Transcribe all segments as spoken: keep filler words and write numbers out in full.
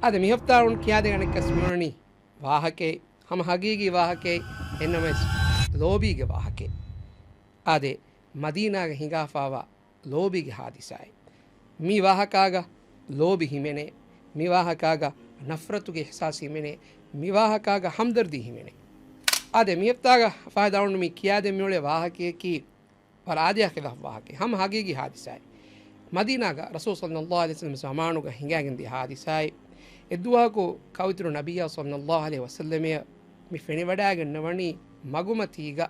އާދެ، މި ހަފްތާ އަޅުން ކިޔާދޭން އަނެއްކަސް މިއުޅެނީ ވާހަކައެއް، ހަމަ ހަގީގީ ވާހަކައެއް، އެންނަމަވެސް ލޯބީގެ ވާހަކައެއް. އާދެ، މަދީނާގަ ހިނގާފާވާ ލޯބީގެ ހާދިސާއެއް. މި ވާހަކާގަ ލޯބި ހިމެނޭ، މި ވާހަކާގަ ނަފްރަތުގެ އިޙްސާސް ހިމެނޭ، މި ވާހަކާގަ ހަމްދަރްދީ ހިމެނޭ. އާދެ، މި ހަފްތާގަ ފާހަގަ ދާން މި ކިޔާދޭން މިއުޅޭ ވާހަކަޔަކީ ވަރަށް އާދަޔާ ޚިލާފު ވާހަކައެއް. ހަމަ ހަގީގީ ހާދިސާއެއް. މަދީނާގަ ރަސޫލު ޞައްލައްލާހު ޢަލައިހި ވަސައްލަމް ޒަމާނުގަ ހިނގާގެންދިޔަ ހާދިސާއެއް. އެއްދުވަހަކު ކައުތުރު ނަބިއްޔާ ޞައްލައްލާހު ޢަލައިހި ވަސައްލަމަށް މި ފެނިވަޑައިގަންނަވަނީ މަގުމަތީގަ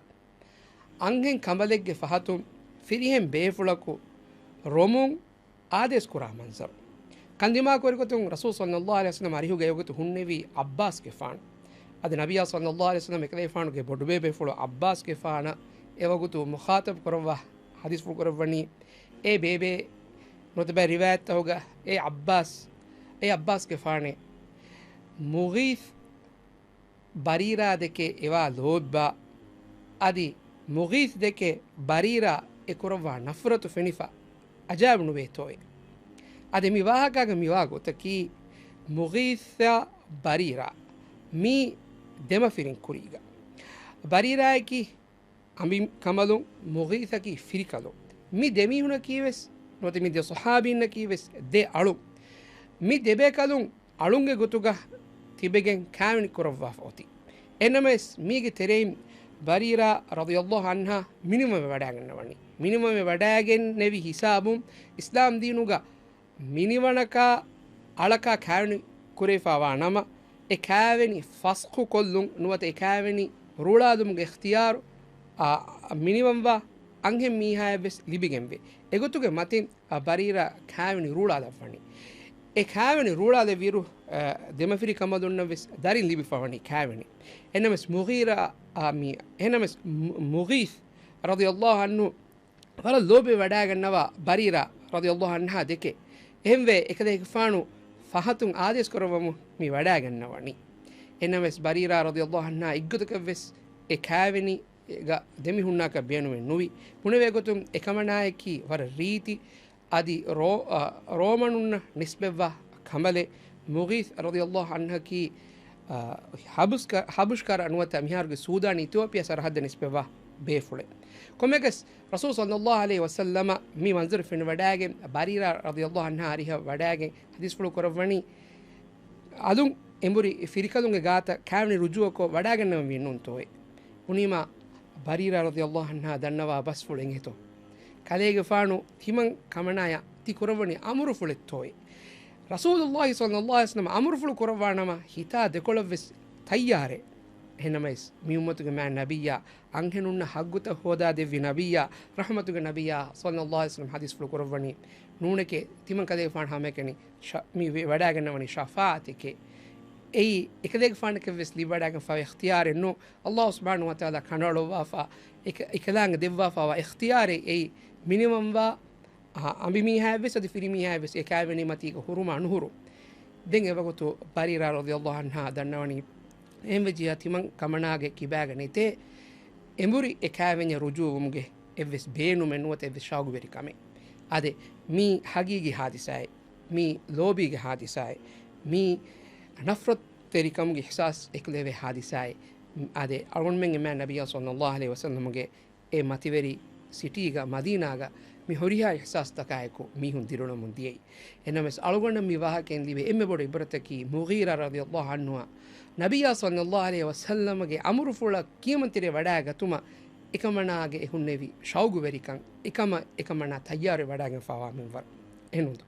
އަންހެން ކަނބަލެއްގެ ފަހަތުން ފިރިހެން ބޭފުޅަކު ރޮމުން އާދޭސް ކުރާ މަންޒަރު. ކަންދިމާކުވެރިގޮތުން ރަސޫލު ޞައްލައްލާހު ޢަލައިހި ވަސައްލަމް އަރިހުގަ އެވަގުތު ހުންނެވީ ޢައްބާސްގެފާނު. އަދި ނަބިއްޔާ ޞައްލައްލާހު ޢަލައިހި ވަސައްލަމް އެކަލޭގެފާނުގެ ބޮޑުބޭބޭފުޅު ޢައްބާސްގެފާނަށް އެވަގުތު މުޚާޠަބު ކުރައްވާ ޙަދީޘްފުޅު ކުރައްވަނީ، އޭ ބޭބޭ، ނުވަތަ ބައެއް ރިވާޔަތްތަކުގަ އޭ ޢައްބާސް، އޭ ޢައްބާސްގެފާނޭ، މުޣީޘް ބަރީރާ ދެކެ އެވާ ލޯތްބާ، އަދި މުޣީޘް ދެކެ ބަރީރާ އެ ކުރައްވާ ނަފްރަތު ފެނިފަ އަޖައިބު ނުވޭތޯއޭ. އަދި މި ވާހަކާގަ މިވާ ގޮތަކީ، މުޣީޘާ ބަރީރާ މީ ދެމަފިރިން ކުރީގަ. ބަރީރާއަކީ އަނބި ކަނބަލުން، މުޣީޘަކީ ފިރިކަލުން. މި ދެމީހުނަކީވެސް، ނުވަތަ މި ދެ ޞަޙާބީންނަކީވެސް ދެ އަޅުން. މި ދެބޭކަލުން އަޅުންގެ ގޮތުގަ ތިބެގެން ކާވެނި ކުރައްވާފަ އޮތީ. އެނަމަވެސް، މީގެ ތެރެއިން ބަރީރާ ރަޟިޔަﷲ ޢަންހާ މިނިވަންވެ ވަޑައިގަންނަވަނީ. މިނިވަންވެ ވަޑައިގެންނެވި ހިސާބުން، އިސްލާމް ދީނުގަ މިނިވަނަކާ އަޅަކާ ކާވެނި ކުރެވިފާވާ ނަމަ، އެ ކާވެނި ފަސްޚު ކޮށްލުން ނުވަތަ އެ ކާވެނި ރޫޅާލުމުގެ އިޚްތިޔާރު، އާ، މިނިވަންވާ އަންހެން މީހާއަށްވެސް ލިބިގެންވޭ. އެގޮތުގެ މަތިން، އާ، ބަރީރާ ކާވެނި ރޫޅާލައްވަނީ. އެ ކާވެނި ރޫޅާލެއްވިއިރު، އާ، ދެމަފިރި ކަނބަލުންނަށްވެސް ދަރިން ލިބިފަވަނީ ކާވެނި. އެނަމަވެސް މުޣީރާ، އާ، މީ، އެނަމަވެސް މު-، މުޣީޘް ރަޟިޔަﷲ ޢަންހު ވަރަށް ލޯބިވެ ވަޑައިގަންނަވާ ބަރީރާ ރަޟިޔަﷲ ޢަންހާ ދެކެ. އެހެންވެ، އެކަލޭގެފާނު ފަހަތުން އާދޭސް ކުރައްވަމުން މި ވަޑައިގަންނަވަނީ. އެނަމަވެސް، ބަރީރާ ރަޟިޔަﷲ ޢަންހާ އެއްގޮތަކަށްވެސް އެ ކާވެނި ގަ ދެމިހުންނާކަށް ބޭނުމެއް ނުވި. ބުނެވޭ ގޮތުން އެކަމަނާއަކީ ވަރަށް ރީތި، އަދި ރޯ-، އަ، ރޯމަނުންނަށް ނިސްބަތްވާ ކަނބަލެއް. މުޣީޘް ރަޟިޔަﷲ ޢަންހަކީ، އަ، ޙަބުޝްކަ-، ޙަބުޝްކަރަ ނުވަތަ މިހާރުގެ ސޫދާން އިތިއޯޕިޔާ ސަރަޙައްދަށް ނިސްބަތްވާ ބޭފުޅެއް. ކޮންމެއަކަސް، ރަސޫލު ޞައްލަﷲ ޢަލައިހި ވަސައްލަމަ މި މަންޒަރު ފެނިވަޑައިގެން، ބަރީރާ ރަޟިޔަﷲ ޢަންހާ އަރިހަށް ވަޑައިގެން ޙަދީޘްފުޅު ކުރައްވަނީ، އަލުން އެނބުރި ފިރިކަލުންގެ ގާތަށް ކާވެނި ރުޖޫޢަކޮށް ވަޑައިގަންނަވަން ވީ ނޫންތޯއޭ؟ ބުނީމާ، ބަރީރާ ރަޟިޔަﷲ ޢަންހާ ދަންނަވާ ބަސްފުޅު އެނގޭތޯ؟ ކަލޭގެފާނު ތިމަން ކަމަނާޔަށް ތި ކުރައްވަނީ އަމުރުފުޅެއްތޯއޭ؟ ރަސޫލުﷲ ޞައްލަﷲ ޢަލައިހި ވަސައްލަމަ އަމުރުފުޅު ކުރައްވާ ނަމަ، ހިތާ ދެކޮޅަށްވެސް ތައްޔާރޭ. އެހެނަމަވެސް، މި އުއްމަތުގެ މާތް ނަބިއްޔާ، އަންހެނުންނަށް ޙައްޤުތައް ހޯދާ ދެއްވި ނަބިއްޔާ، ރަޙްމަތުގެ ނަބިއްޔާ ޞައްލަﷲ ޢަލައިހި ވަސައްލަމަ ޙަދީޘްފުޅު ކުރައްވަނީ، ނޫނެކޭ، ތިމަން ކަލޭގެފާނު ހަމައެކަނި ޝަ-، މި ވެ-، ވަޑައިގަންނަވަނީ ޝަފާޢަތެކޭ. އެއީ، އެކަލޭގެފާނަކަށްވެސް ލިބިވަޑައިގެންފަވާ އިޚްތިޔާރެއް ނޫން. ﷲ ސުބްޙާނަހޫ ވަތަޢާލާ ކަނޑައަޅުއްވާފަ، އެކަ-، އެކަލާނގެ ދެއްވާފަވާ އިޚްތިޔާރެއް އެއީ، މިނިވަންވާ، އަ-، އަނބިމީހާއަށްވެސް އަދި ފިރިމީހާއަށްވެސް އެ ކާވެނީ މަތީގަ ހުރުމާ ނުހުރު. ދެން އެވަގުތު ބަރީރާ ރަޟިޔަﷲ ޢަންހާ ދަންނަވަނީ، އެހެންވެއްޖިއްޔާ ތިމަން ކަމަނާގެ ކިބާގަ ނެތޭ އެނބުރި އެ ކާވެންޏަށް ރުޖޫޢަވުމުގެ އެއްވެސް ބޭނުމެއް ނުވަތަ އެއްވެސް ޝައުގުވެރިކަމެއް. އާދެ، މީ ހަގީގީ ހާދިސާއެއް. މީ ލޯބީގެ ހާދިސާއެއް. މީ ނަފްރަތުތެރިކަމުގެ އިޙްސާސް އެކުލެވޭ ހާދިސާއެއް. އާދެ، އަޅުގަނޑުމެންގެ މާތް ނަބިއްޔާ ޞައްލަﷲ ޢަލައިހި ވަސައްލަމަގެ އެ މަތިވެރި ސިޓީގަ، މަދީނާގަ މި ހުރިހާ އިޙްސާސްތަކާއެކު މީހުން ދިރުނަމުން ދިޔައީ. އެނަމަވެސް، އަޅުގަނޑަށް މި ވާހަކައިން ލިބޭ އެންމެ ބޮޑު ޢިބްރަތަކީ، މުޣީރާ ރަޟިޔަﷲ ޢަންހުއަށް ނަބިއްޔާ ޞައްލަﷲ ޢަލައިހި ވަސައްލަމަގެ އަމުރުފުޅަށް ކިޔަމަންތެރި ވަޑައިގަތުމަށް އެކަމަނާގެ އެ ހުންނެވި ޝައުގުވެރިކަން، އެކަމަށް އެކަމަނާ ތައްޔާރުވެ ވަޑައިގެންފާވާ މިންވަރު. އެހެންނޫންތޯ؟